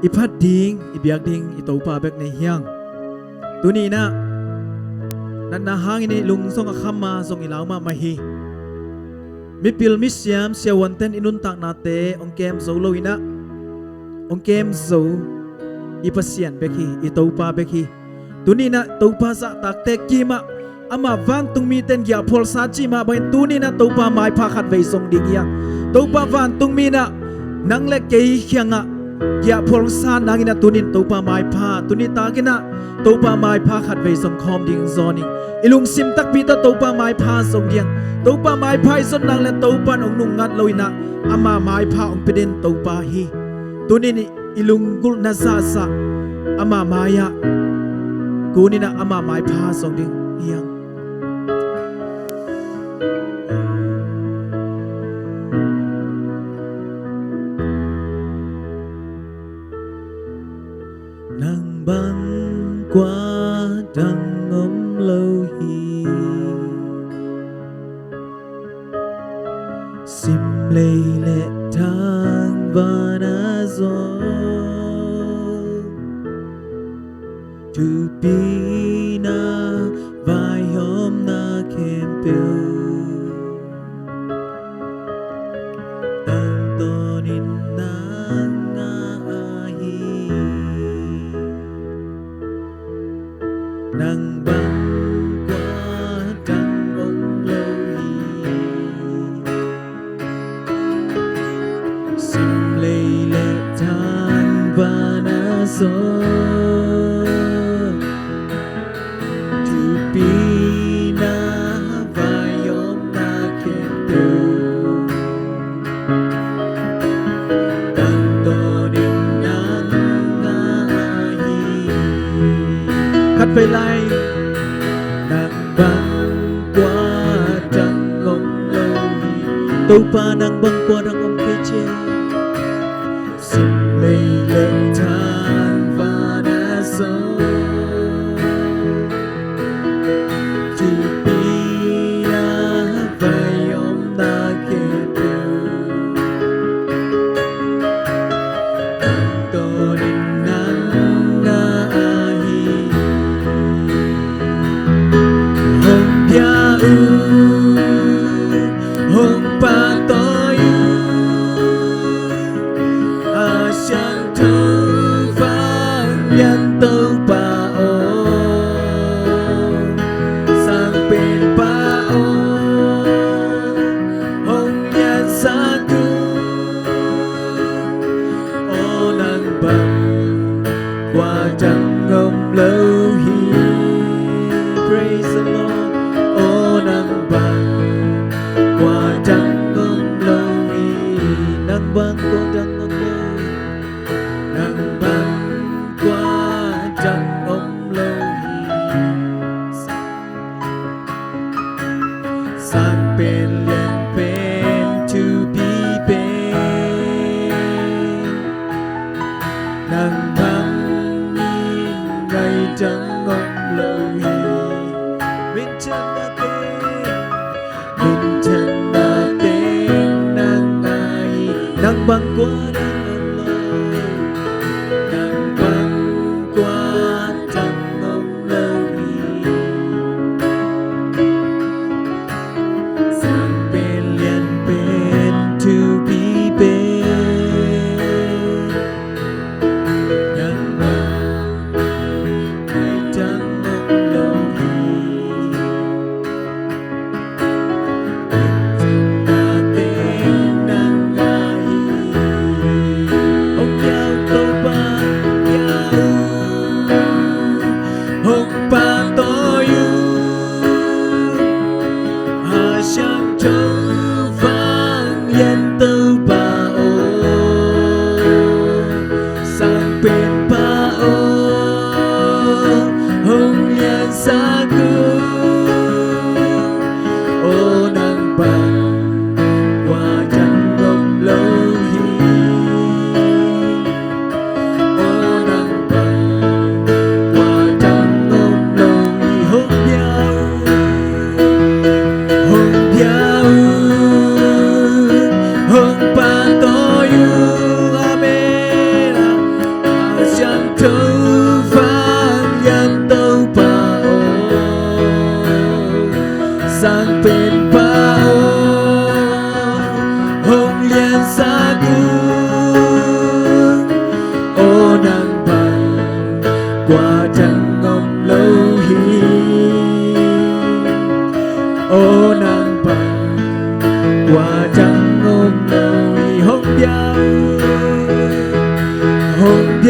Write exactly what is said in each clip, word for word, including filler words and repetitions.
i phat ding, i biak ding i Topa bek nei hi hang. Tuni in ah natna hangin i lung zong a kham a, zong i lau mahmah hi. Mipil misiam siavuante'n i nuntaknate hong kem zo lo in ah, hong kem zo i Pasian bek hi, i Topa bek hi. Tuni in ah Topa zahtakte kim ah, ama vantungmite'n giahphualsa cih mah bangin tuni in ah Topa maipha khatvei zong ding hi hang. Topa vantungmi in ah nang le kei kiangah giahphualsa nangin ah tuni in Topa maipha, tuni takin ah Topa maipha khatvei zong khawm ding zong hi. I lungsim takpi tawh Topa maipha zong ding. Topa maipha i zon nang le Topa'n hong nungngat lo in ah, ama maipha hong pia den Topa hi. Tuni in i lunggulhna zahzah ama mai-ah kun in ah, ama maipha zong ding hi hang. Nang bang kua dang om lo hi. Simlei le thangvahna zong, thupina vaihawmna khempeuh tangtawnin nang ngah ahi. Nang bang kua dang om lo hi. Simlei le thangvahna zong, thupina vaihawmna khempeuh tangtawnin nang ngah ahi. Khatvei lai. Nang bang kua dang om lo hi. Topa, nang bang kua dang om kei ci. Simlei le thangvahna zong, thupina vaihawmna khempeuh tangtawnin nang ngah ahi. Hong pia un, hong pahtawi un, a siangtho vanglian Topa aw, Sang Penpa aw, hong liansak un. Aw, nang bang kua dang om lo hi. Praise the Lord. Aw, nang bang kua dang om lo hi. Nang bang kua dang om lo hi. Nang bang kua dang om lo hi. Sang pen, lian pen, thupi pen, nang bang i ngai dang om lo hi. Minthanna teng, minthanna teng nang ahi. Nang bang kua dang om lo, nang bang kua dang om lo hi. Sang pen, lian pen, thupi pen, nang bang i ngai dang om lo hi. Minthanna teng nang ahi.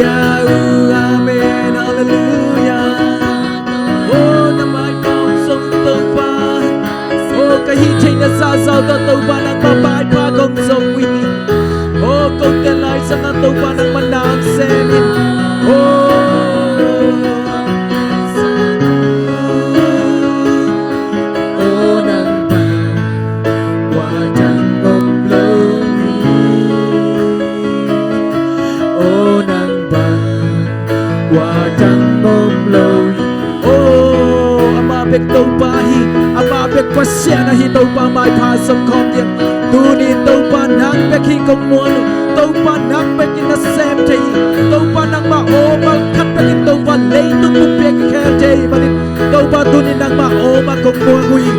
Amen. Halleluia. O, na maipha hong zong Topa. O, ka hih theihna zahzah tawh Topa nangmah maipha kong zong uh hi. O, kote lai zangah Topa nangmah na sem in. O, o nang bang kua dang om lo hi. O nang bang kua dang om lo hi. O, amah bek Topa hi, amah bek Pasian ahi Topa maipha zong khawm diam. Tuni Topa nang bek hi kong muan uh. Topa nang bek in na sem thei hi. Topa nangmah aw mal khat bek in Topa leitung buppi ah kikhel thei hi manin Topa tuni nangmah aw mah kong muak uh hi.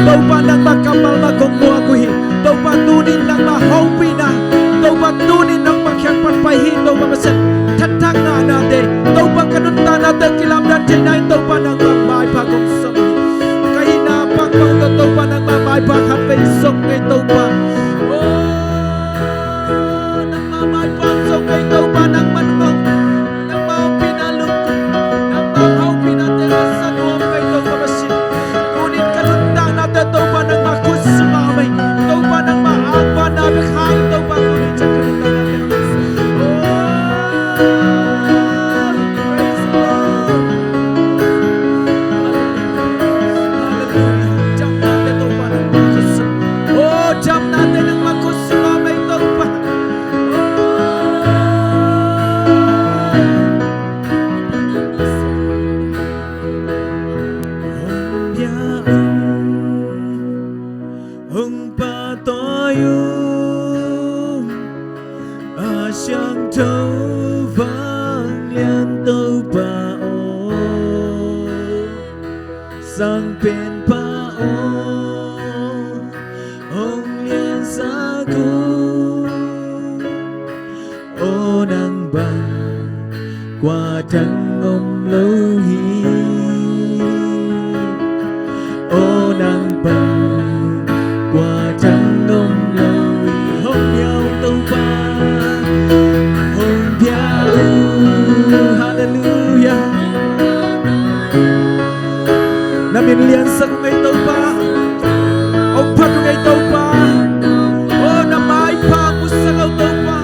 Topa nangmah kammal mah kong muak uh hi. Topa tuni nangmah hopihna, Topa tuni nangmah kiang pan pai hi. Topa Pasian, thatthang ngahnate, Topa ka nuntaknate kilamdan theihna in Topa nangmah maipha kong zong uh hi. Ka hihna pangpang tawh Topa nangmah maipha khat vei zong ngei Topa. O, nangmah maipha zong ngei Topa nangmah nong Nangmah ompihna lungkim, nangmah hopihna te a sa nuam ngei Topa Pasian. Tunin ka nuntakna te Topa nangmah khut sungah om hi. Topa nangmah angvanna bek hang Topa tunin ciang ka nuntakna te. Oh, praise the Lord. Hallelujah. Damna te Topa nangmah khut sung. Oh, damna te nangmah khut sungah om hi Topa. Hong pia un, hong pahtawi un, a siangtho vanglian Topa aw, Sangpenpa aw, hong liansak un. Aw nang bang kua dang om lo hi. Aw nang bang kua dang om lo hi. Hong pia un Topa, hong pia un. Halleluia. Na min liansak ung ei Topa. Hong phat ung ei Topa. Oh, na maipha hong putsak ung Topa.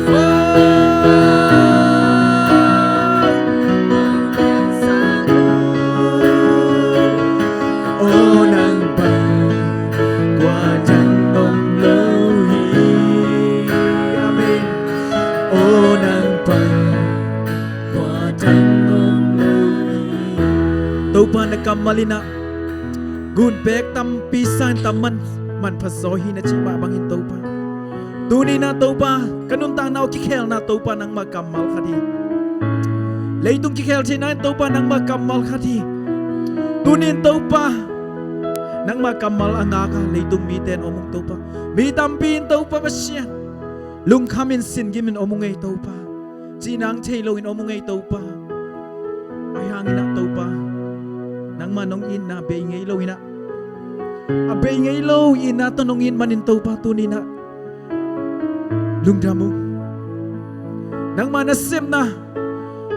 Oh. Oh, nang bang kua dang om lo hi. Amen. Oh, nang bang kua dang om lo hi. Topa na kammal in ah gunpek tampi sangin tam man, manpha zaw hi na cih mah bangin Topa. Tuni in ah Topa, ka nuntakna uh kikhelna Topa nangmah kammal khat hi. Leitung kikhel theihna in Topa nangmah kammal khat hi. Tuni in Topa, nangmah kammal a ngak a leitung mite in om ung Topa. Mi tampi in Topa Pasian, lungkham in sin gim in om ung ei Topa. Cihna hong thei loin om ung ei Topa. Ahi hangin ah Topa, nangmah nong itna bei ngei lo in ah, a bei ngei lo itna tawh nong it manin Topa tuni in ah lungdam ung. Nangmah nasepna,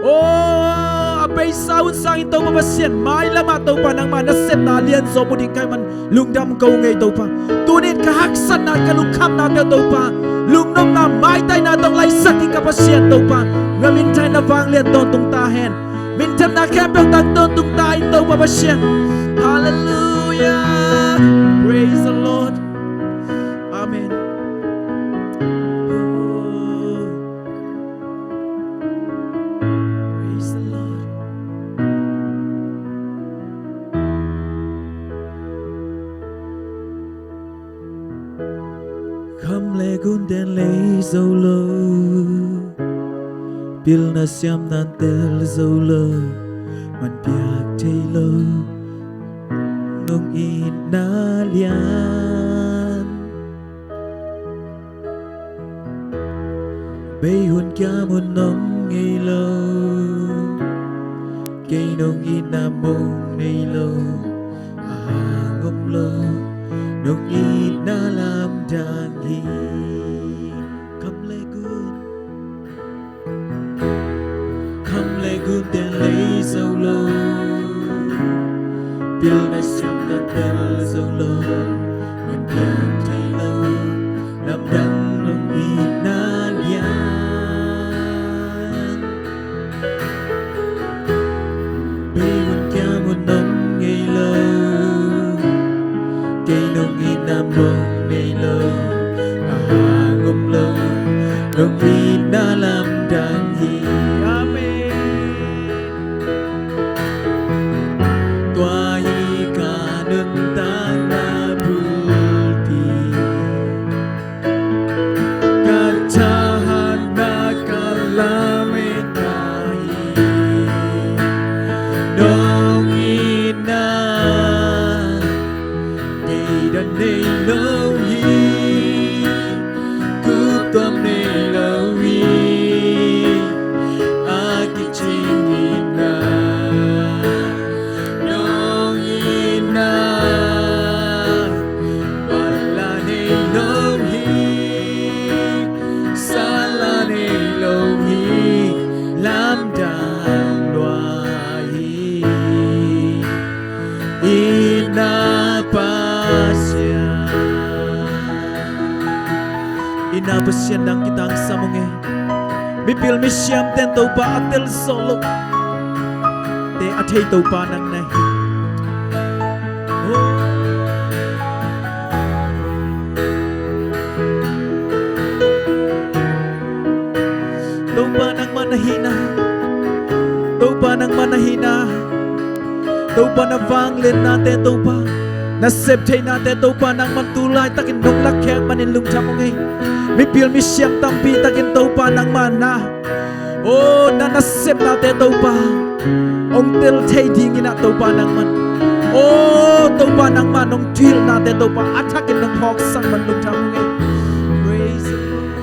oh, a beisa hun sangin Topa Pasian, mailam ah Topa nangmah nasepna lianzaw mu ding ka hih man lungdam ko ung ei Topa. Tuni in ka haksatna, ka lungkhamna te Topa, lungnopna, maitaina tawh hong laisak ding ka Pasian Topa, na minthanna vanglian tawntung ta hen. Minthepna khempeuh tang tawntung ta in Topa Pasian. Halleluia. Praise the Lord. Amen. Oh. Praise the Lord. Kham le gun ten lei zo lo, pilna siamna tel zo lo, man piak thei lo, nong itna lian. Bei hun kiam hun om ngei lo, kei nong itna mong nei lo, a hang om lo, nong itna lamdang hi. Kham le gun. Gunte lei zo lo, pilna siamna tel zo lo, man piang thei lo, lamdang nong itna lian. Bei hun kiam hun om ngei lo, kei nong itna mong nei lo, a hang om lo, nong itna lamdang hi. Amen. Tua hi ka nuntakna bulpi, ka thahatna ka lametna hi. Nong itna kei dan nei lo hi, kup tuam nei lo hi, a kicing itna. Nong itna, bala nei lo hi, sala nei lo hi, lamdang lua hi. Itna Pasian, itna Pasian nang kitangsam ung ei. Mipil misiam ten Topa a tel zo lo te a thei Topa nang na hi. Oh. Topa nangmah na hihna, Topa nangmah na hihna, Topa na vangliatnate Topa, na sep theihnate Topa nangman tu laitakin nong lakkhiat manin lungdam ung ei. Mipil misiam tampi takin Topa nangmah na, oh, na nasepnate Topa hong tel thei dingin ah Topa nangman, oh, Topa nangmah nong thuhilhnate Topa a thakin nong phawksak man lungdam ung ei. Praise the Lord.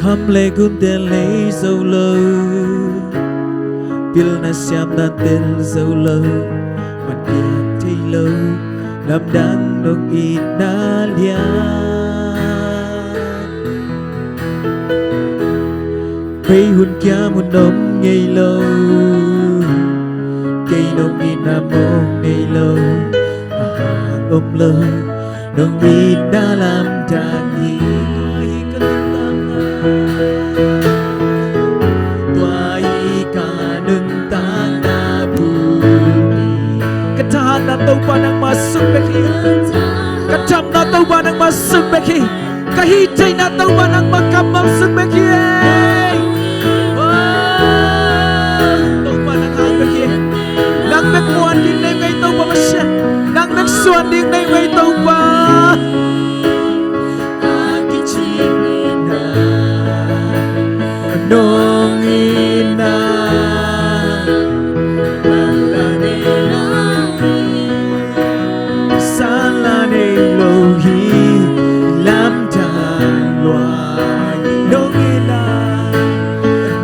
Kham le gunte lei zo lo, pilna siamna tel zo lo, man piang thei lo, lamdang nong itna lian. Bei hun kiam hun om ngei lo, kei nong itna mong nei lo, a hang om lo, nong itna lamdang hi. Tua hi ka nuntakna bulpi. Ka thahatna Topa nangmah sung bek hi. Ka damna Topa nangmah sung bek hi. Ka hih theihna Topa nangmah kammal sung bek hi. Ei, oh, Topa nang hang bek hi. Nang bek muan ding nei ngei Topa Pasian. Nang bek suan ding nei ngei Topa. Nong itna, sala nei lo hi, lamdang lua hi. Nong itna,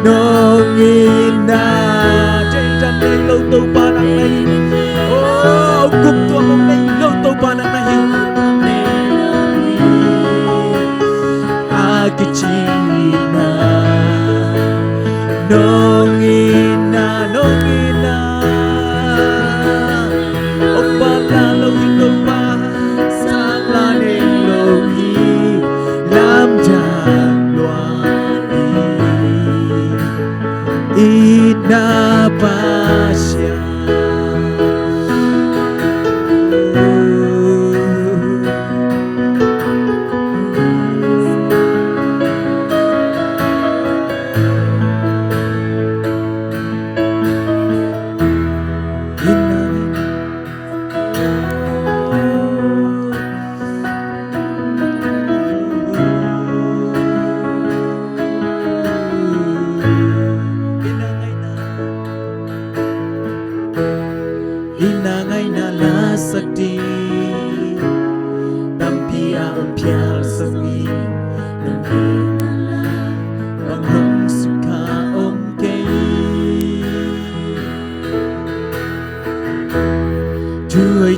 nong itna, thei dan nei lo Topa nang na hi. Oh, kup tuam mong nei lo Topa nang na hi. A kicing itna, nong itna, nong itna. Ong pala lo hi Topa, sala nei lo hi, lamdang lua hi. Itna Pasian.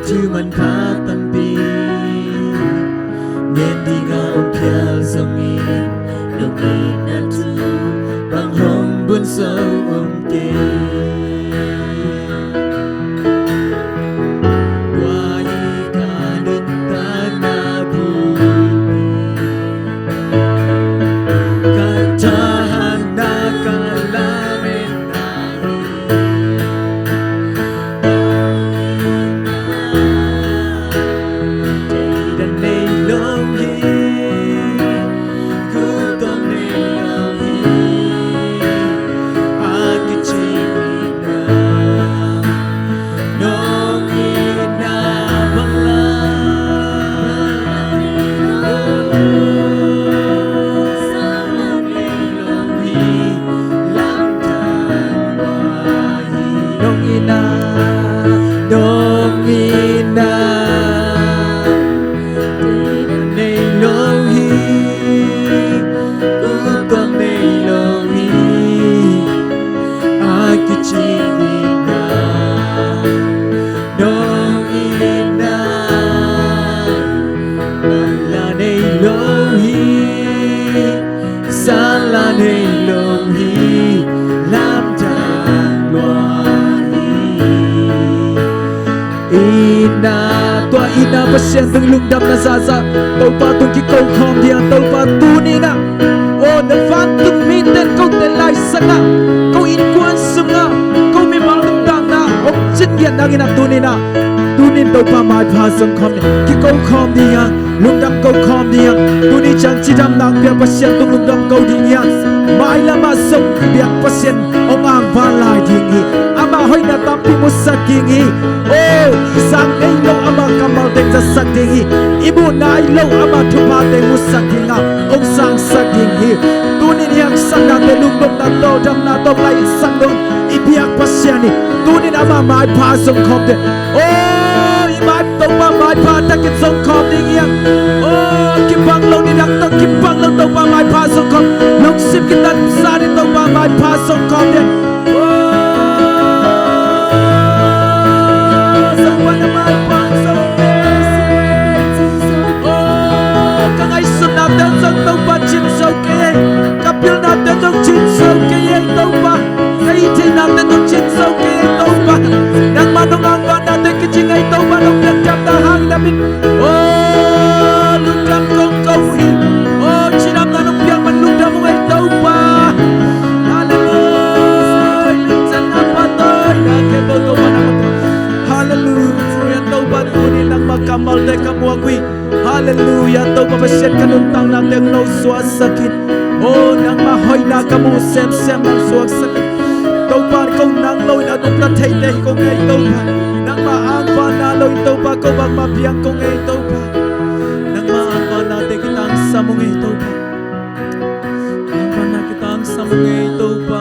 Thu manpha tampi ngen ding a om phial zongin, lungkimna thu bang hong bun zo om kei. Tua hi ka nuntakna bulpi, ka thahatna, ka lametna hi. Dong in ah, dong in ah, nei lo hi, ut tuam nei lo hi, a kici in ah, dong in ah, man la nei lo hi, san la nei lo hi, lamdang lua hi. Inn ah, tua inn ah Pasian tung lungdamna zahzah Topa tung kiko khawm ding ah, Topa tuni in ah, aw, na vantung mite in kote laisan ah, ko innkuan sungah, ko mimal nuntakna ah hong cin ngiat nangin ah tuni in ah, tuni in Topa maipha zong khawm ding, kiko khawm ding ah, lungdam ko khawm ding ah. Tuni ciang cidamna hong pia Pasian tung lungdam ko ding hi a, mailam ah zong biak Pasian hong angvan lai ding hi. Ama hoihna tampi musak ding hi. Aw, sang ngei lo ama kammal teng zatsak ding hi. I muh nai lo ama thupha teng musak ding a, hong sangsak ding hi. Tuni in i haksatnate, lunggulhna tawh, damna tawh laisan lo i biak Pasian hi. Tuni in ama maipha zong khawm ding. Aw, i mai Topa maipha takin zong khawm ding hi a. Aw, kibang lo nidang tawh kibang lo Topa maipha zong khawm. Lungsim kitansa in Topa maipha zong khawm ding. Aw, Topa na maipha zong khawm ding. Aw, ka ngaihsutnate zong Topa cin zo kei ei. Ka pilnate zong cin zo kei ei Topa. Ka hih theihnate zong cin zo kei ei Topa. Nangma nong angvannate kici ngei Topa, nong piak damna hangin a min. Aw, lungdam kong ko hi. Aw, cidamna nong piak man lungdam ung ei Topa. Halleluia. Lungdam na pa toi na ke bo Topa na. Halleluia. Topa tuni nangma kammalte ka muak uh hi. Halleluia. Topa Pasian ka nuntaknate hong nosuahsak in. Aw, nangma hoihna ka muh semsem nong suaksak in. Topa ko nang lo in a nungta theite hi ko ngei Topa. Nangma angvanna lo in Topa ko bangmah piang ko ngei Topa. Nangma angvannate kitangsam ung ei Topa. Angvanna kitangsam ung ei Topa.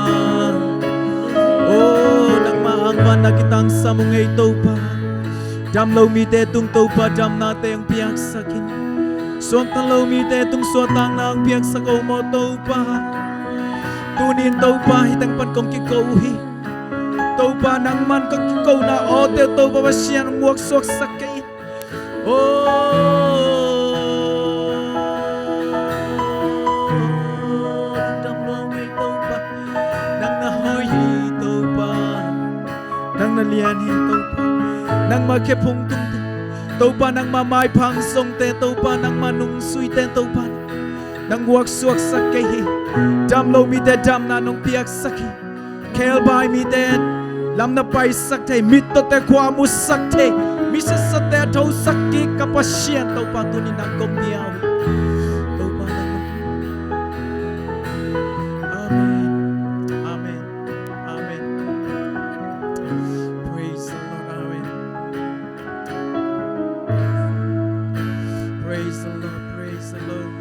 Aw, nangma angvanna kitangsam ung ei Topa. Damlo mite tung Topa damnate hong piaksak in. Suakta lo mite tung suahtakna hong piaksak o maw Topa. Tuni in Topa hih teng pan kong kiko uh hi. Topa nangman ka kikona awte Topa Pasian hong muaksuaksak kei in. Aw, lungdam lua ung ei Topa. Nang na hoih hi Topa. Nang na lian hi Topa. Nangma khephung tungte Topa, nangma maipha hong zongte Topa, nangma nungzuite Topa, nang muaksuaksak kei hi. Damlo mite damna nong piaksak hi. Khebai mite lam na paisak thei, mittawte khua musak thei, mi siatsate a thosak kik ka Pasian Topa tuni nang kong nial hi. Topa nang. Amen. Amen. Amen. Praise the Lord. Amen. Praise the Lord. Praise the Lord.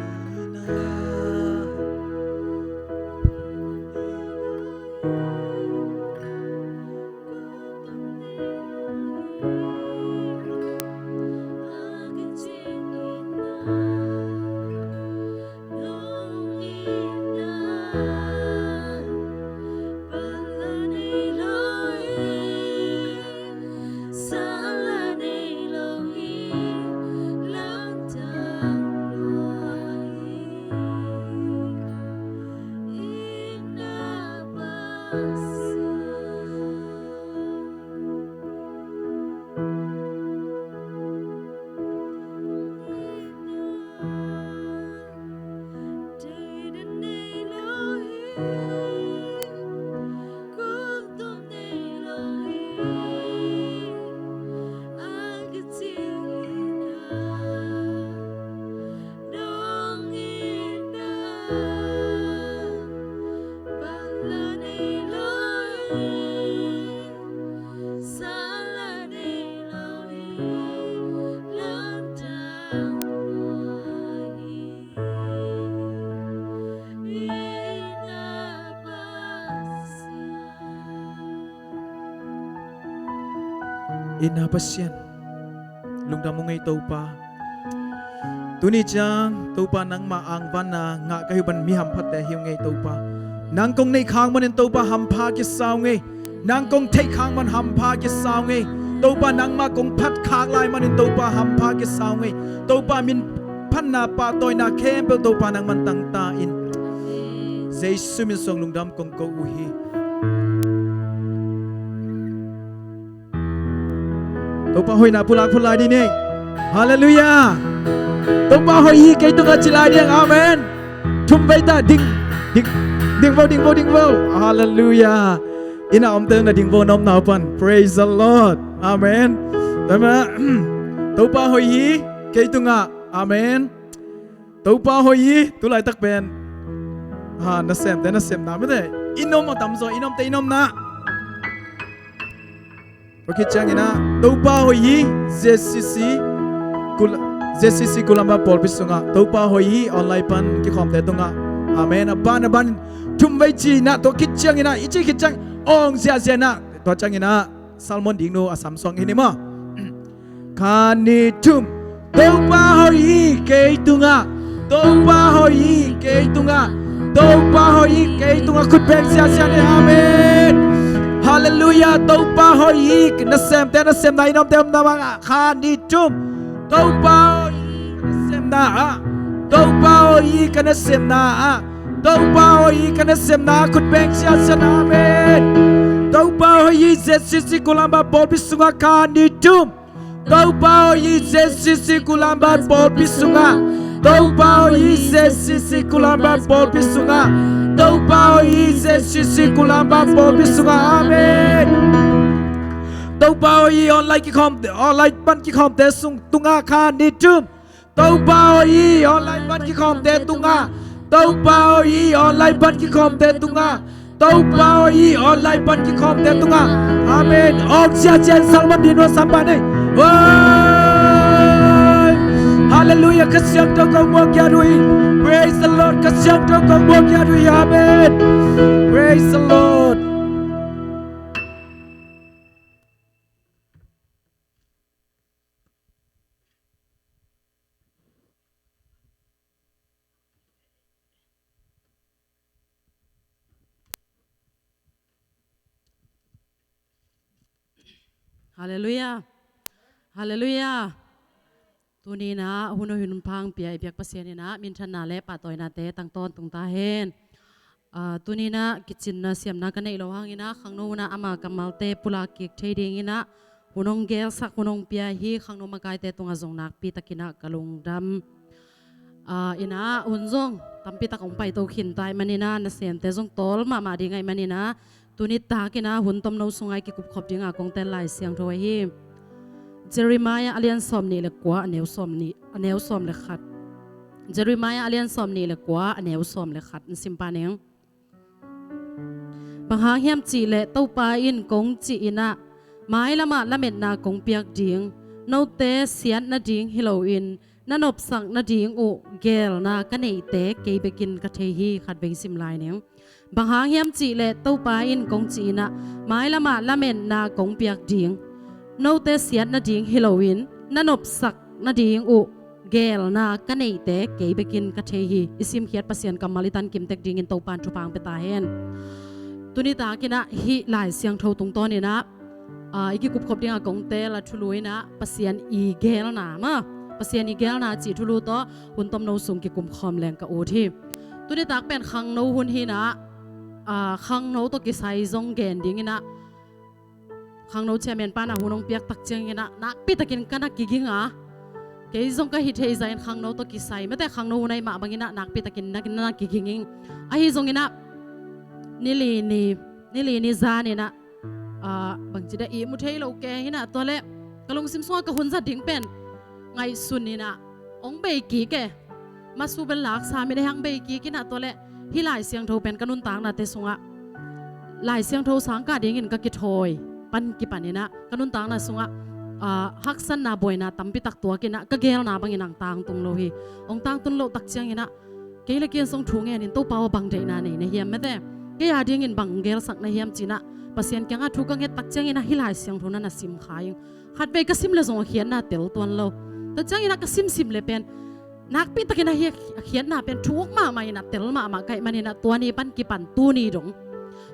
Ina Pasian, lungdam ung ei Topa. Tuni ciang Topa, nangmah angvanna ngah ka hi uh bang mi hamphatte hi ung ei Topa. Nang kong neih khak manin Topa, hampha kisa ung ei. Nang kong theih khak man, hampha kisa ung ei. Topa, nangmah kong phat khak lai manin Topa, hampha kisa ung ei. Topa, min phatna, pahtawina khempeuh Topa, nangman tangta in. Jesu min suang lungdam kong ko uh hi. Topa hoihna pulak phot lai dih ni. Halleluiah. Topa hoih hi kei tungah ci lai dih. Amen. Thum vei ta, ding, ding, ding vo, ding vo, ding vo. Halleluiah. Inn ah omte na ding vo, na om naupan. Praise the Lord. Amen. Topa hoih hi kei tungah. Amen. Topa hoih hi. Tulaitak pen, ha, nasemte nasemna mete. Inn om a tamzaw, inn omte inn omna. Tua khit ciangin ah, Topa hoih hi, Z C C Kul-, Z C C Kulamba pawlpi sungah Topa hoih hi, online pan kikhawmte tungah. Amen. A ban, a ban thum vei ci-in ah, tua khit ciangin ah, i cih khit ciang awng ziahziah in ah, tua ciangin ah sermon ding nu a samsuang hi ni maw. Khat, nih, thum. Topa hoih hi kei tungah. Topa hoih hi kei tungah. Topa hoih hi kei tungah. Khut beng ziahziah ni. Amen. Halleluiah. Topa hoih hi. Nasemte nasemna, inn omte omna bangah. Khat, nih, thum. Topa hoih hi ka nasemna ah. Topa hoih hi ka nasemna ah. Topa hoih hi ka nasemna ah. Khut beng ziahziah ni. Amen. Topa hoih hi Z C C Kulamba pawlpi sungah. Khat, nih, thum. Topa hoih hi Z C C Kulamba pawlpi sungah. Topa hoih hi Z C C Kulamba pawlpi sungah. Topa hoih hi Z C C Kulamba pawlpi sungah. Amen. Topa hoih hi online kikhawm, online pan kikhawmte sung tungah. Khat, nih, thum. Topa hoih hi online pan kikhawmte tungah. Topa hoih hi online pan kikhawmte tungah. Topa hoih hi online pan kikhawmte tungah. Amen. Awng ziahziah in sermon ding nu a sam pah ni. Oi. Halleluiah. Kha Siangtho kong muak khiat uh hi. Praise the Lord. Kha Siangtho kong muak khiat uh hi. Amen. Praise the Lord. Halleluiah. Halleluiah. Tuni-in ah hun hoih hun pha hong pia i biak Pasian in ah minthanna le pahtawinate tang tawntung ta hen. Ah, tuni-in ah kicinna siamna ka neih loh hangin ah khangno hun ah ama kammalte pulak kik thei dingin ah hun hong gelsak, hun hong pia hi. Khangno makaite tungah zong nakpi takin ah ka lungdam. Ah, in ah hun zong tampi tak hong paito khin ta ahih manin ah nasemte zong tawl mahmah ding ahih manin ah tuni takin ah hun tomno sungah i kikupkhop dingah kong tel Lai Siangtho ahi Jeremiah a lian sawm nih le kua, a neu sawm nih, a neu sawm le khat. Jeremiah a lian sawm nih le kua, a neu sawm le khat. Sim pah ning. Bang hang hiam cih leh Topa in kong cih in ah, mailam ah lametna kong piak ding, note siat nading hi loin na nopsak nading uh geelna ka neihte kei bekin ka thei hi. Khat vei sim lai ning. Bang hang hiam cih leh Topa in kong cih in ah, mailam ah lametna kong piak ding, note siat nading hi loin na nopsak nading uh geelna ka neihte kei bekin ka thei hi. I simkhiat Pasian kammal i tan kim tek dingin Topa in thupha hong pia ta hen. Tuni takin ah hih Lai Siangtho tungtawnin ah, ah, i kikupkhop dingah kong tel a thulu in ah Pasian i geelna maw, Pasian i geelna cih thulu tawh hun tomno sung kikumkhawm leng ka ut hi. Tuni tak pen khangno hun hi in ah, ah, khangno tawh kisai zong gen dingin ah, khangno chairman pa in ah hun hong piak tak ciangin ah nakpi takin ka na kiging a, kei zong ka hih theih zah in khangno tawh kisai, mate khangno hun ahih mah bangin ah nakpi takin na, na kiging ing. Ahi zongin ah ni li ni, ni li ni zanin ah, ah, bangci dia ihmu thei lo kei hi in ah, tua leh ka lungsim sungah ka hun zat ding pen ngaihsun in ah hong bei kik e. Masu bel laksa mite hong bei kik in ah, tua leh hih Lai Siangtho pen ka nuntaknate sungah Lai Siangtho sang kah dingin ka kithawi pan kipan in ah ka nuntakna sungah, ah, haksatna buaina tampi tak tuak in ah ka geelna bangin hong tangtung lo hi. Hong tangtun loh tak ciangin ah kei le kei in zong thu ngenin Topa aw bang deihna nei na hiam mate, kei a dingin bang geelsak na hiam ci-in ah Pasian kiangah thu ka nget tak ciangin ah hih Lai Siangtho na na sim kha ing. Khatvei ka sim le zong a khiatna tel tuan lo. Tua ciangin ah ka simsim le pen nakpi takin ah hi a khiatna pen thuk mahmah in ah tel mahmah ka hih manin ah tua ni pan kipan tuni dong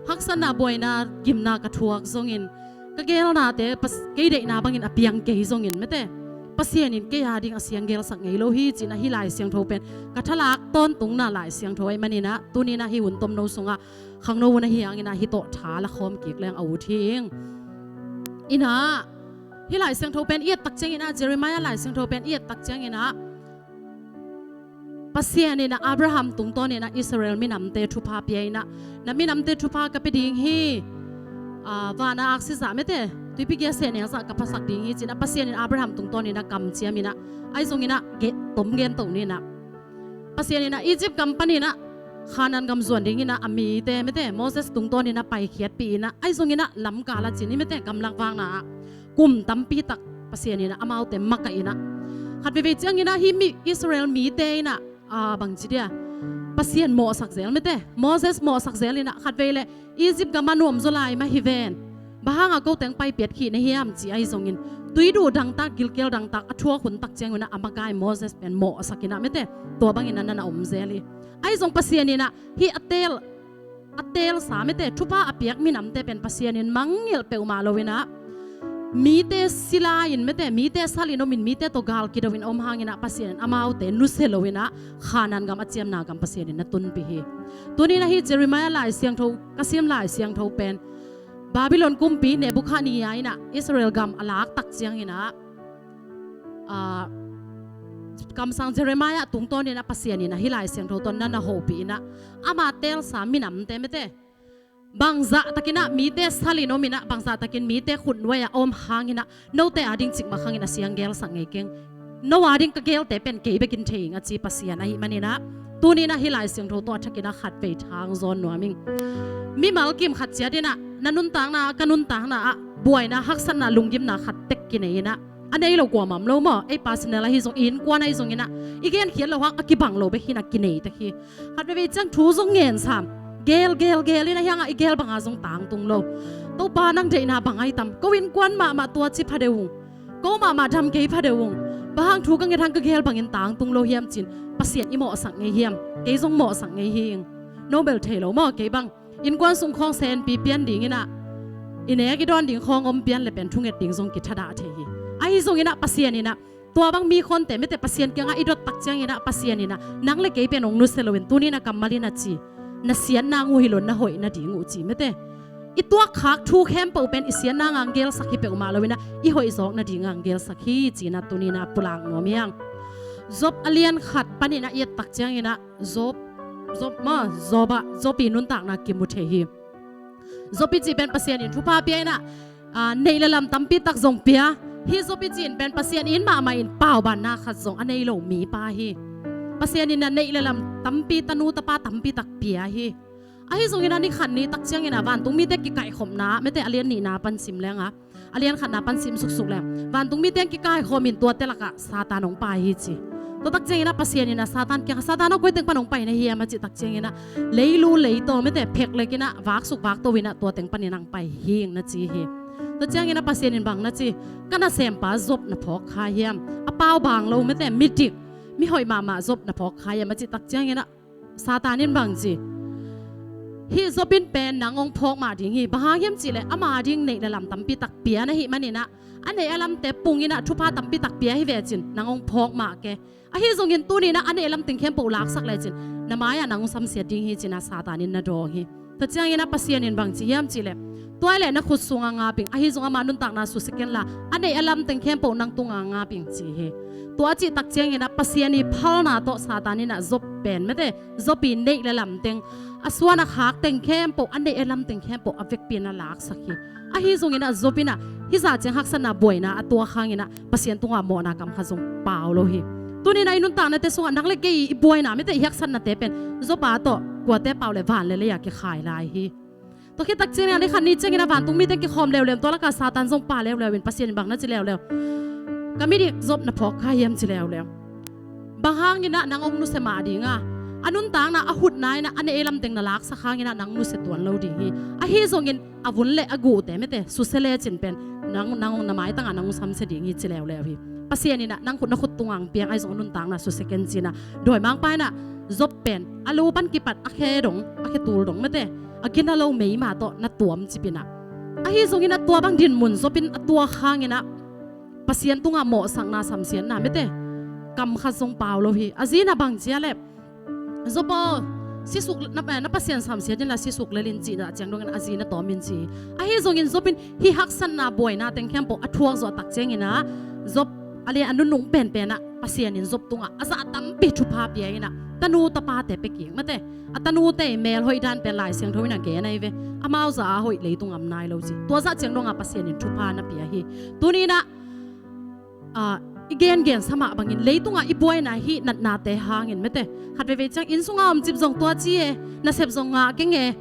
haksatna buaina gimna ka thuak zongin ka geelnate kei deihna bangin a piang kei zongin mete Pasian in kei a ding a siang geelsak ngei lo hi ci-in ah hi Lai Siangtho pen ka thalak tawntungna Lai Siangtho ahih manin ah tuni-in ah hi hun tomno sungah khangno hun ahi hangin ah hi tawh tha la khawm kik leng a ut hi ing. In ah hi Lai Siangtho pen i et tak ciangin ah Jeremiah Lai Siangtho pen i et tak ciangin ah Pasian in ah Abraham tungtawnin ah Israel minamte thupha pia in ah na minamte thupha ka pia ding hi. Van a aksi zah mete tuipi gia seh neng zah ka phasak ding hi ci-in ah Pasian in Abraham tungtawnin ah kamciam in ah ahi zongin ah tom gen to ni in ah Pasian in ah Egypt gam panin ah Khanaan gam zuan dingin ah a mite mete Moses tungtawnin ah paikhiatpih in ah ahi zongin ah lamkal a cin hi mete gamlak vakna ah kum tampi tak Pasian in ah amaute makaih in ah khat veivei ciangin ah hi mi Israel mite in ah bangci dia Pasian mawhsak zel mete Moses mawhsak zel in ah khat vei le Egypt gam a nuam zaw lai mah hi ven. Bang hanga ko teng paipiat khih na hiam ci ahi zongin tuiduh dangtak gilkial dangtak a thuak hun tak ciangun ah a makai Moses pen mawhsak in ah mete tua bangin ah na na om zel hi. Ahi zong Pasian in ah hi a teel a teelsa mete thupha a piak minamte pen Pasian in mangngilh peuhmah lo in ah mite sila in mete mite salin omin mite tawh gal kido in om hangin ah Pasian in amaute nusia lo in ah Khanaan gam a ciamna gam Pasian in na tunpih hi. Tuni-in ah hi Jeremiah Lai Siangtho ka sim Lai Siangtho pen Babylon kumpi Nebukhadnezzar in ah Israel gam a lak tak ciangin ah kamsang Jeremiah tungtawnin ah Pasian in ah hi Lai Siangtho tawh na na hopih in ah ama teelsa minamte mete bangzah takin ah mite salin omin ah bangzah takin mite khutnuai ah om hangin ah note a ding cikmah khangin a siang geelsak ngei keng. No a ding ka geelte pen kei bekin thei ing a ci Pasian ahih manin ah tuni-in ah hi Lai Siangtho tawh a thakin ah khat vei thang zawn nuam ing. Mimal kim khat ciat in ah na nuntakna ah ka nuntakna ah buaina haksatna lunggimna khat tek kinei in ah a nei lo kuamah om lo maw ei personal ahi zong i innkuan ahi zongin ah i genkhiat loh hang a kibang lo bek hi in ah kinei tek hi. Khat veivei ciang thu zong ngen sam geel geel geel in ah hiangah i geel banga zong tangtung lo. Topa nang deihna bang ahi tam ko innkuan mahmah tua ci pha deuh ung. Ko mahmah dam kei pha deuh ung. Bang hang thu ka nget hang ka geel bangin tangtung lo hiam ci-in Pasian i mawhsak ngei hiam? Kei zong mawhsak ngei hi ing. No bel thei lo maw kei bang innkuan sung khawng senpi pian dingin ah i nek i dawn ding khawng om pian le pen thunget ding zong kithadah thei hi. Ahi zongin ah Pasian in ah tua bang mi khawnte mete Pasian kiangah i dot tak ciangin ah Pasian in ah nang le kei pen hong nusia loin tuni-in ah kammal in a ci na siatna ngu hi lo na hoih nading uh ci mete i tuakkhak thu khempeuh pen i siatna ngang geelsak hi peuhmah lo in ah i hoih zawk nading ngang geelsak hi ci-in ah tuni-in ah pulak nuam hi hang. Job a lian khat panin ah i et tak ciangin ah Job Job maw Job ah Job i nuntakna kimu thei hi. Job i cih pen Pasian in thupha pia in ah neih le lam tampi tak zong pia hi. Job i cih in pen Pasian in mahmah in paubanna khat zong a nei lo mipa hi. Pasian in ah neih le lam tampi tanu tapa tampi tak pia hi. Ahi zongin ah ni khat ni tak ciangin ah vantung mite kikaihkhopna mete a lian nihna pan sim leng ah a lian khatna pan sim suksuk leng vantung mite kikaikhawm in tuate lakah Satan hong pai hi ci. Tua tak ciangin ah Pasian in ah Satan kiangah Satan aw koi teng pan hong pai na hiam a cih tak ciangin ah leilu leitaw mete pheklek in ah vaksuk vakto in ah tua teng panin hong pai hi ing na ci hi. Tua ciangin ah Pasian in bang na ci ka nasempa Job na phawk kha hiam? A paubang lo mete midik mihoih mahmah Job na phawk kha hiam a cih tak ciangin ah Satan in bang ci hih Job in pen nang hong phawk mah ding hi. Bang hang hiam cihleh ama ding neih le lam tampi tak pia na hih manin ah a neih a lamte pung in ah thupha tampi tak pia hi ve cin nang hong phawk mah ke. Ahi zongin tuni-in ah a neih a lam teng khempeuh laksak lecin na mai-ah nang hong samsiat ding hi ci-in ah Satan in na dawng hi. Tua ciangin ah Pasian in bang ci hiam cihleh tua hileh na khut sungah ngap ing ahi zong ama nuntakna susia kenla a neih a lam teng khempeuh nang tungah ngap ing ci hi. Tua a cih tak ciangin ah Pasian i phalna tawh Satan in ah Job pen mete Job i neih le lam teng a suan a khak teng khempeuh a neih a lam teng khempeuh a vekpi in a laksak hi. Ahi zongin ah Job in ah hih zah ciang haksatna buaina a tuak hangin ah Pasian tungah mawhna kam khat zong pau lo hi. Tuni-in ah i nuntaknate sungah nang le kei i buaina mete i haksatnate pen Job a tawh kuate pau le van le lei-a kikhai lai hi. Tua khit tak ciangin ah ni khat ni ciangin ah vantung mite kikhawm leuleu in tua lakah Satan zong pa leuleu in Pasian in bang na ci leuleu ka midik Job na phawk kha hiam ci leuleu. Bang hangin ah nang hong nusia mah ding a a nuntakna a hutna in ah a neih a lam teng na laksak hangin ah nang nusia tuan lo ding hi. Ahi zongin a vun le a guhte mete susia lecin pen nang, nang na maitangah nang hong samsia ding hi ci leuleu hi. Pasian in ah nang khut, na khut tungah hong piang, ahi zong nuntakna susia ken ci-in ah dawimangpa in ah Job pen a lu pan kipat a khe dong, a khe tul dong mate, a gina lo meima tawh na tuam cip in ah. Ahi zongin ah tua bang dinmun Job in a tuak hangin ah Pasian tungah mawhsakna, samsiatna mate, kam khat zong pau lo hi. A zi in ah bang ci a leh, Job aw, sisuk na, na Pasian samsiat inla sisuk lel in cih ciang dongin a zi in a tawm in ci hi. Ahi zongin Job in hih haksatna buaina teng khempeuh a thuak zawh tak ciangin ah Job a lian a nunung penpen ah Pasian in Job tungah a zah tampi thupha pia in ah tanu tapate pia kik mate, a tanute i mel hoih dan pen Lai Siangtho in a gen ahi ve. Amau zah a hoih leitung am nai lo ci. Tua zah ciang dongah Pasian in thupha na pia hi. Tuni in ah, ah, i gengen sa mah bangin leitungah i buaina hih natnate hangin mate, khat veivei ciang inn sungah om cip zong tua ci e, nasep zong ngah keng e,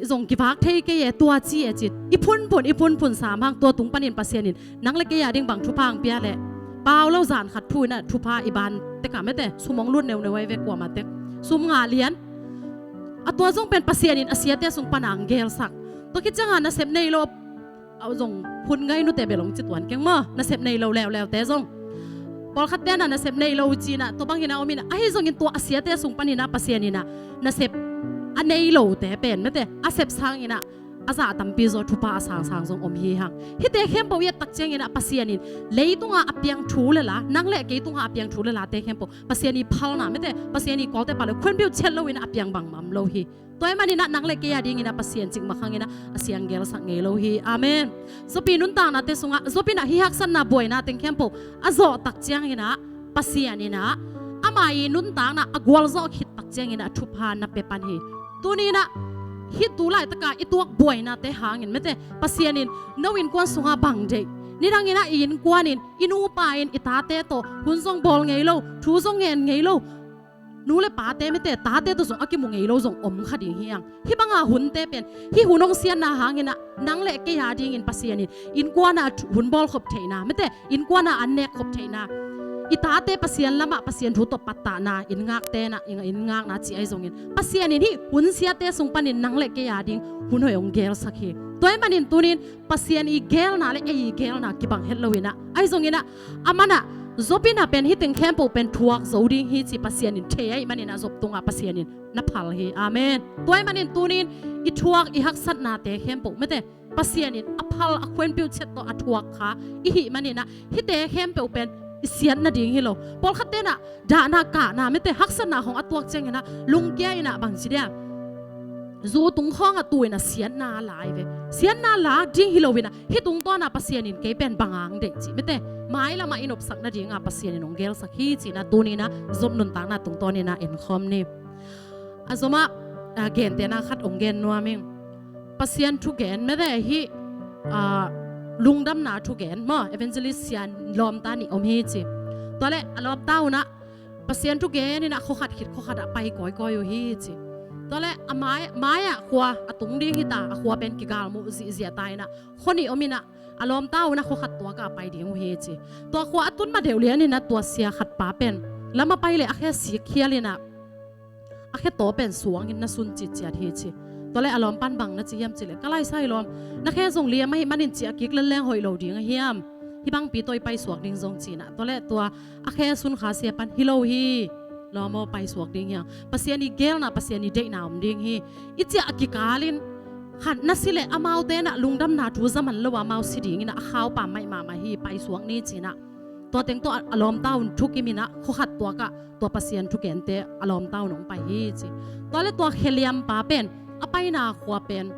zong kivak thei kei e, tua ci e ci-in i phunphun, i phunphun sam hang, tua tung panin Pasian in nang le kei a ding bang thupha hong pia leh, pau lo zan khat thu in ah thupha i ban tek ah mate, sum hong lut neuneu ahi ve kuamah tek. Sum ngah lian. A tua zong pen Pasian in a siate sung pan ah hong gelsak. Tua khit ciangah nasep nei lo, a zong phun ngai nute bel hong ci tuan keng maw, nasep nei lo leuleute zong. Pawlkhatte in ah nasep nei lo ci-in ah tua bangin ah om in ah, ahi zongin tua a siate sung panin ah Pasian in ah nasep a nei lote pen mate, a sep sangin ah a zah tampi zaw thupha a sangsang zong om hi hang. Hihte khempeuh i et tak ciangin ah Pasian in leitungah a piang thu le la, nang le kei tungah a piang thu le late khempeuh Pasian i phalna mate, Pasian i kawlte pau le khuanpiuh ciat lo in ah a piang bangmah om lo hi. Tua ahih manin ah nang le kei a dingin ah Pasian cikmah hangin ah a siang gelsak ngei lo hi. Amen. Job i nuntaknate sungah Job in ah hih haksatna buaina teng khempeuh a zawh tak ciangin ah Pasian in ah ama i nuntakna a gualzawh khit tak ciangin ah thupha na pia pan hi. Tuni in ah hih tu laitakah i tuak buainate hangin mate, Pasian in no innkuan sungah bang deih, nidangin ah i innkuan in i nupa in i tate tawh hun zong bawl ngei lo, thu zong ngen ngei lo, nu le pate mate, tate tawh zong a kimu ngei lo zong om kha ding hi hang. Hih banga hunte pen, hih hun hong siatna hangin ah nang le kei a dingin Pasian in innkuan ah thu, hun bawl khop theihna mate, innkuan ah an nek khop theihna, i tate Pasian lamah Pasian thu tawh pattahna, inn ngakte in ah inn ngakna cih ahi zongin Pasian in hih hun siate sung panin nang le kei a ding hun hoih hong gelsak hi. Tua ahih manin tuni in Pasian i gelna le ei i gelna kibang het lo in ah, ahi zongin ah, aman ah Job in ah pen hih teng khempeuh pen thuak zo ding hi ci Pasian in thei ahih manin ah Job tungah Pasian in na phal hi. Amen. Tua ahih manin tuni in i thuak i haksatnate khempeuh mate, Pasian in a phal, a khuanpiuh ciat tawh a thuak kha i hih manin ah hihte khempeuh pen i siat nading hi lo. Pawlkhatte in ah dahna, kahna mate, haksatna hong a tuak ciangin ah lungkia in ah bang ci dia, zu tung khawng a tu in ah siatna a la hi ve. Siatna lak ding hi lo in ah hih tungtawn ah Pasian in kei pen bang hong deih cih mate, mailam ah i nopsak nading ah Pasian in hong gelsak hi ci-in ah tuni in ah Job nuntakna tungtawn in ah en khawm ni. A zom ah, ah, gentehna khat hong gen nuam ing. Pasian thugen mate, hih, ah, lungdamna thugen maw, evangelist sia lawmta nih om hi ci. Tua leh a lawmta un ah Pasian thugen in ah khua khat khit khua khat ah pai kawikawi uh hi ci. Tua leh a mai, mai-ah khua a tung ding hi ta, a khua pen kigalmuh zihziah ta in ah khua nih om in ah a lawmta un ah khua khat tuakah pai ding uh hi ci. Tua khua a tun ma deuh lian in ah tua sia khat pa pen lam ah pai leh a khe sik khial in ah a khe taw pen suang in na sun citciat hi ci. Tua leh a lawmpan bang na ci hiam cih leh, ka laisai lawm, na khe zong liam ahih manin ciah kik lel leng hoih lo ding a hiam? Hih bangpi tawh i paisuak ding zong ci-in ah. Tua leh tua a khe sun kha sia pan, hi lo hi lawm aw, paisuak ding hi hang. Pasian i gelna, Pasian i deihna om ding hi. I ciah a kikal in khat na si leh amaute in ah lungdamna thu za man lo a amau si ding in ah a khaupa maih mahmah hi, paisuak ni ci-in ah. Tua teng tawh a, a lawmta un thukim in ah khua khat tuakah tua Pasian thugente a lawmta un hong pai hi ci. Tua leh tua khe liampa pen a paina khua pen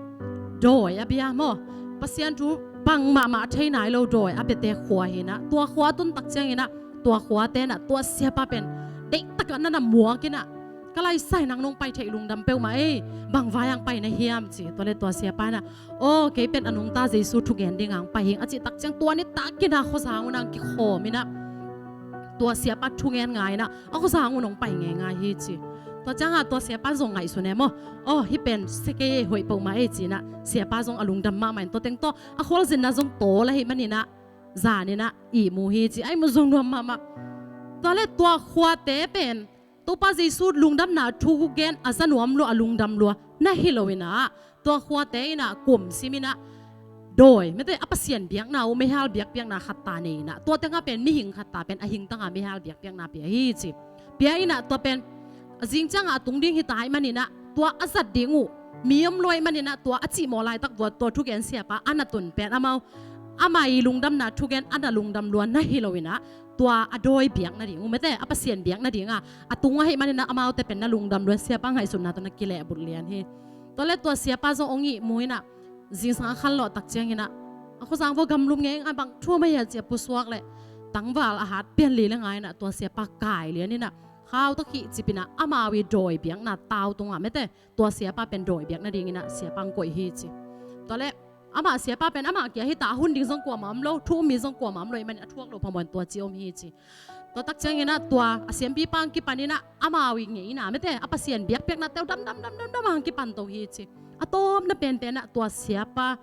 dawi a bia maw, Pasian thu bang mahmah thei nai lo dawi a biate khua hi in ah, tua khua a tun tak ciangin ah tua khuate in ah tua siapa pen deihtakah na na muak in ah, ka laisai, nang nong pai theih lungdam peuhmah ei, bang vai-ah hong pai na hiam ci. Tua leh tua siapa in ah, aw, kei pen a nungta Jesu thugen dingah hong pai hing, a cih tak ciang tua nitak in ah khuazang un ah hong kikhawm in ah tua siapa thugen ngai in ah a khuazang un hong pai ngeingai hi ci. Tua ciangah tua siapa zong ngaihsun e maw, aw, hih pen sia kei ei, hoih peuhmah ei ci-in ah siapa zong a lungdam mahmah in tua teng tawh a khualzinna zong tawl ahih manin ah zan in ah ihmu hi ci. A ihmu zong nuam mahmah. Tua leh tua khuate pen Topa Jesu lungdamna thugen a za nuam lua, a lungdam lua na hi lo in ah, tua khuate in ah kum sim in ah dawi, mete, a Pasian biakna uh, meihal biakpiakna khat ta nei inah, tua tengah pen mihing khat ta pen a hing tangah meihal biakpiakna pia hi ci. Pia inah tua pen a zing ciangah a tung ding hita ahih maninah tua a zat ding uh mi om lo ahih maninah tua a cihmawh laitak vua tua thugen siapa a na tun pen amau, ama i lungdamna thugen a na lungdam lua na hi lo inah tua a dawi biak nading uh, mete, a Pasian biak nadinga a tung ahih maninah amaute pen na lungdam lua, siapa ngaihsutna tawh na kilehbulh lian hi. Tua le tua siapa zong ong ihmu inah zingsang a khanlawh tak cianginah a khuazang vua gamlum ngei a bang thu a mai a ci a pusuak le tangval a hat pian li le nga inah tua siapa kai lian inah khautak hih cipinah amau i dawi biakna tau tungah, mete, tua siapa pen dawi biak nadinginah siapa ang koih hi ci. Tua le amah siapa pen amah kia hita, a hun ding zong kuamah om lo, thu um mi zong kuamah om lo ahih manin a thuak lo phamawh in tua ci om hi ci. Tua tak cianginah tua a siampipa ang kipaninah amau i ngeina, mete, a Pasian biakpiakna teu damdam damdam damdam ang kipan to hi ci. A tawpna penpenah tua siapa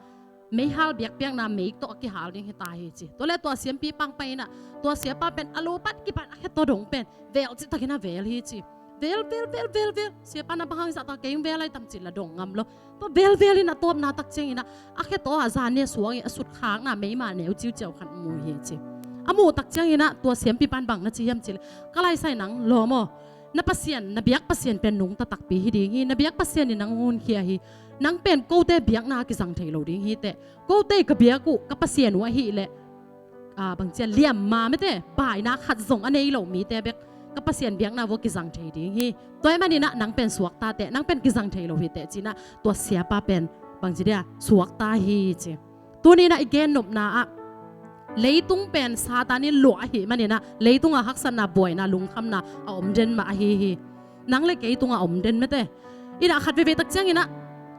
meihal biakpiakna meik tawh a kihal ding hita hi ci. Tua le tua siampipa ang pai inah tua siapa pen a lo pan kipan a khe tawh dong pen vel citakin a vel hi ci. Vel, vel, vel, vel, vel. Siapa na bang hang zahta kei vel ai tam ci la dong ngam lo. Tua velvel in a tawpna tak cianginah a khe tawh a zan nia suang i a sutkhakna meima neu ciuciau khat mu hi ci. A muh tak cianginah tua siampipan bang na ci hiam ci le, ka laisai nang lawm aw, na Pasian, na biak Pasian pen nungta takpi hi ding hi. Na biak Pasian in nang hunkhia hi. Nang pen kote biakna kizang thei lo ding hi teh. Kote ka biak uh ka Pasian uh ahih leh a, bangcia liamma, mete, baina khat zong a nei lo mite bek ka Pasian biakna vua kizang thei ding hi. Tua ahih maninah nang pen suakta teh, nang pen kizang thei lo hi teh cinah tua siapa pen bangci dia suakta hi ci. Tuninah i gennopna ah leitung pen Satan in luah ahih maninah leitungah haksatna, buaina, lungkhamna a om den mah ahi hi. Nang le kei tungah om den, mete. Inah khat veivei tak cianginah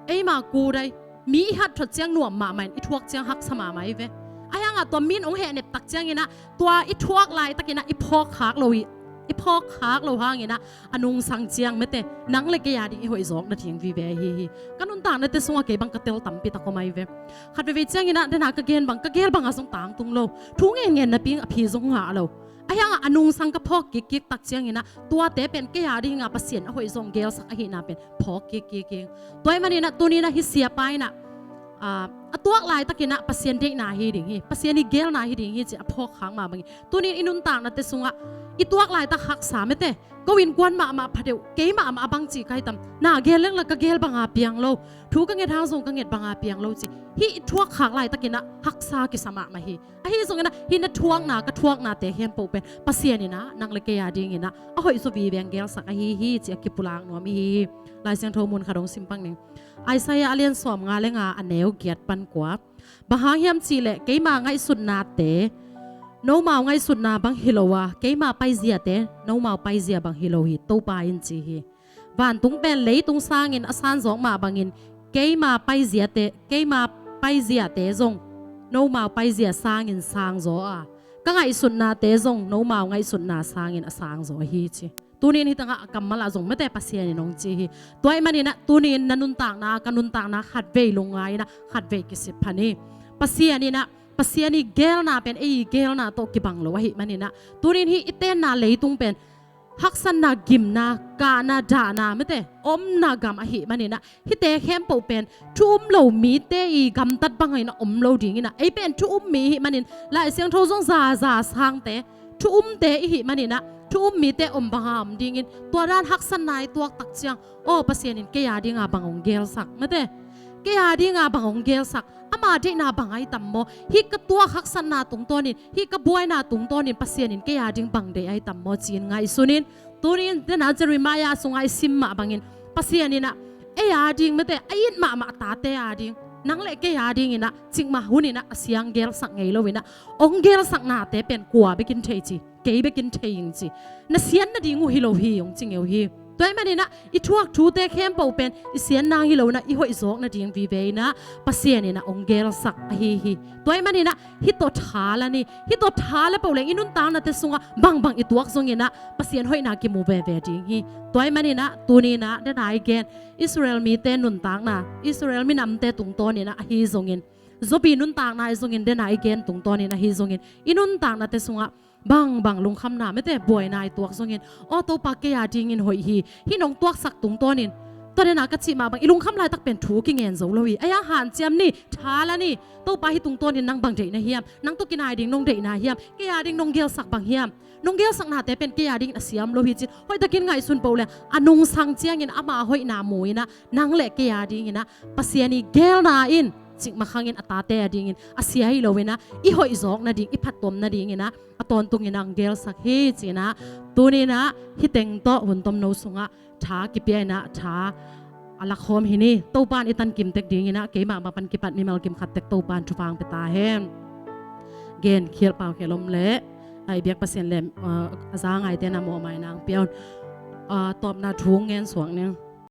eima kudai mi i hat thot ciang nuam mahmah in i thuak ciang haksa mahmah i ve. Ahi hangah tua min ong hehnep tak cianginah tua i thuak laitakinah i phawkkhak lo i, i phawkkhak lo hanginah a nungsang ciang, mete, nang le kei a ding i hoih zawk nading vive ahi hi. Ka nuntaknate sungah kei bang ka tel tampi tak om ahi ve. Khat veivei cianginah dena ka gen bang, ka gel bangah zong tangtung lo, thu ngenngen napi a phi zong ngah lo. Ahi hangah a nungsang ka phawk kikkik tak cianginah tuate pen kei a dinga Pasian a hoih zong gelsak ahihna pen phawk kikkik ing. Tua ahih maninah tuninah hih siapa inah a, a tuak laitakinah Pasian deihna hi ding hi, Pasian i gelna hi ding hi ci a phawkkhak mah bangin tunin i nuntaknate sungah i tuak laitak haksa, mete, ko innkuan mahmah phadeuh, kei mahmah a bangci kai tam, na gel lengla ka gel banga piang lo, thu ka nget hang zong ka nget banga piang lo ci. Hih i thuakkhak laitakinah haksa kisa mahmah hi. Ahi zonginah hih na thuakna, ka thuaknate khempeuh pen Pasian inah nang le kei a dinginah a hoih zaw vive ang gelsak ahi hi ci a kipulak nuam ihi hi. Lai Siangtho mun khat ong simpang ning. Isaiah a lian sawmnga le nga, a neu giat pan kua. Bang hang hiam cihleh keima ngaihsutnate nomau ngaihsutna bang hi lo a, keima paiziate nomau paizia bang hi lo hi, Topa in ci hi. Vantung pen leitung sangin a sanzawk mah bangin keima paiziate, keima paiziate zong nomau paizia sangin sangzaw a, ka ngaihsutnate zong nomau ngaihsutna sangin a sangzaw hi ci. Tunin hih tangah a kammal ah zong mete Pasian in hong ci hi. Tua ahih maninah tunin na nuntakna, ka nuntakna khatvei lungngai inah khatvei kisip pha ni. Pasian inah, Pasian i gelna pen ei i gelna tawh kibang lo ahih maninah tunin hih i tenna leitung pen haksatna, gimna, kahna, dahna, mete, omna gam ahih maninah hihte khempeuh pen thu um lo mite i gamtat bangin a om lo dinginah ei pen thu um mi ihih manin Lai Siangtho zong zaza sangte thu umte ihih maninah thu um mite om banga om dingin tua dan haksatna i tuak tak ciang, aw, Pasian in kei a dinga bang ong gelsak, mete, kei a dinga bang ong gelsak, ama deihna bang ahi tam maw? Hih ka tuak haksatna tungtawnin, hih ka buaina tungtawnin Pasian in kei a ding bang deih ahi tam maw ci-in ngaihsunin. Tunin dena Jeremiah sungah i sim mah bangin Pasian inah ei a ding, mete, a it mahmah a tate a ding, nang le kei a dinginah cikmah huninah a siang gelsak ngei loinah ong gelsaknate pen kua bekin thei ci, kei bekin thei ing ci. Na sian nading uh hi lo hi ong ci ngeu hi. Tua ahih maninah i thuak thute khempeuh pen i sian nang hi loinah i hoih zawk nading vive inah Pasian inah ong gelsak ahi hi. Tua ahih maninah hih tawh tha la ni, hih tawh tha la peuh leng i nuntaknate sungah bangbang i tuak zonginah Pasian hoihna kimu veve ding hi. Tua ahih maninah tuninah dena i gen Israel mite nuntakna, Israel minamte tungtawninah ahi zongin, Job i nuntakna ahi zongin, dena i gen tungtawnin ahi zongin i nuntaknate sungah bangbang lungkhamna, mete, buaina i tuak zongin, aw, Topa, kei a dingin hoih hi, hih nong tuaksak tungtawnin Tua dena ka cih mah bang i lungkham laitak pen thu kingen zo lo hi. Ei-a hanciam ni, tha la ni. Topa, hih tungtawnin nang bang deih na hiam? Nang tawh kinai ding nong deih na hiam? Kei a ding nong gelsak bang hiam? Nong gelsaknate pen kei a dingin a sia om lo hi ci-in hoihtakin ngaihsun pah leng, a nungsang ciangin ama hoihna mu-in ah, nang le kei a dingin ah Pasian i gelna in cik mah khangin a tate a dingin a sia hi lo-in ah, i hoih zawk nading, i phattuam nadingin ah a tawntungin ah hong gelsak hi ci-in ah, tuni-in ah hih teng tawh hun tomno sungah tha kipia-in ah, tha a lakkhawm hi ni. Topa in i tankim tek dingin ah, keimah mah pan kipat mimal kim khat tek Topa in thupha hong pia ta hen. Gen khial pau khial om leh, a i biak Pasian le, ah, a za ngaite na mawhmaina hong pia un. Ah, tawpna thu hong ngen suak ning.